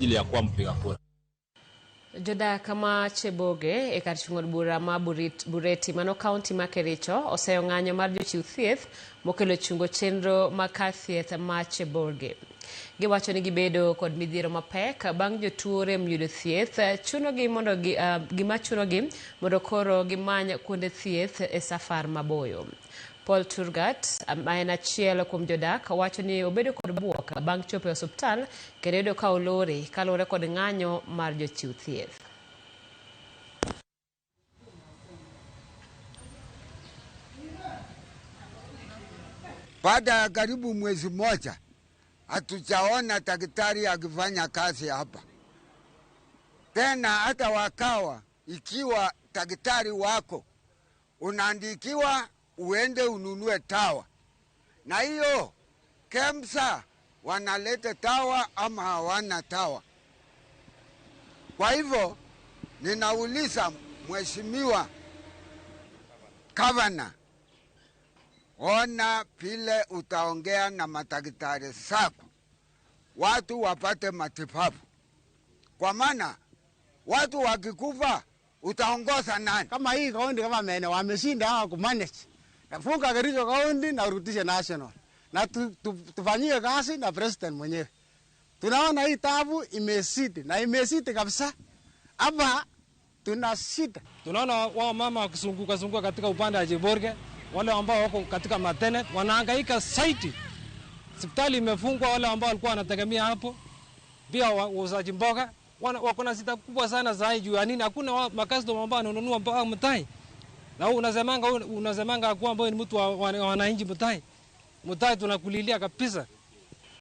Ajili ya kuwa mpiga kura. Jodak ma Cheboge e kar chung' od bura ma Bureti mano kaunti ma Kericho oseyo ng'anyo mar jochiw thieth mokelo chungo chenro mag kar thieth ma Cheboge. Giwacho ni gibedo kod midhiero mapek bang' jotuo rem yudo thieth chunogi mondo gi, gima chunogi mondo koro gimany kuonde thieth e safar maboyo. Paul Turgat ma en achiel kuom jodak wacho ni obedo kod buok bang' chopo e osuptal kendo yudo ka olore kaluwore kod ng'anyo mar jochiw thieth. Baada ya karibu mwezi mmoja hatujaona daktari akifanya kazi hapa tena. Hata wakawa ikiwa daktari wako unaandikiwa uende ununue tawa, na hiyo KEMSA wanaleta tawa ama hawana tawa. Kwa hivyo ninauliza Mheshimiwa Gavana, ona vile utaongea na madaktari zako, watu wapate matibabu, kwa maana watu wakikufa utaongoza nani? Kama hii county government wameshinda hawa kumanage, funga Kericho county na urudishe national na tufanyie kazi na president mwenyewe. Tunaona hii tabu imesiti na imesiti kabisa, hapa tuna shida. Tunaona wao mama wakizunguka zunguka katika upande wa Cheborge, wale ambao wako katika matene wanahangaika zaidi. Hospitali imefungwa, wale ambao walikuwa wanategemea hapo, pia wauzaji mboga wako na shida kubwa sana zaidi juu ya nini? Hakuna makastoma ambao wananunua mboga mtai. Na wewe unasemanga kwamba wewe ni mtu wa wananchi mtai. Mtai tunakulilia kabisa.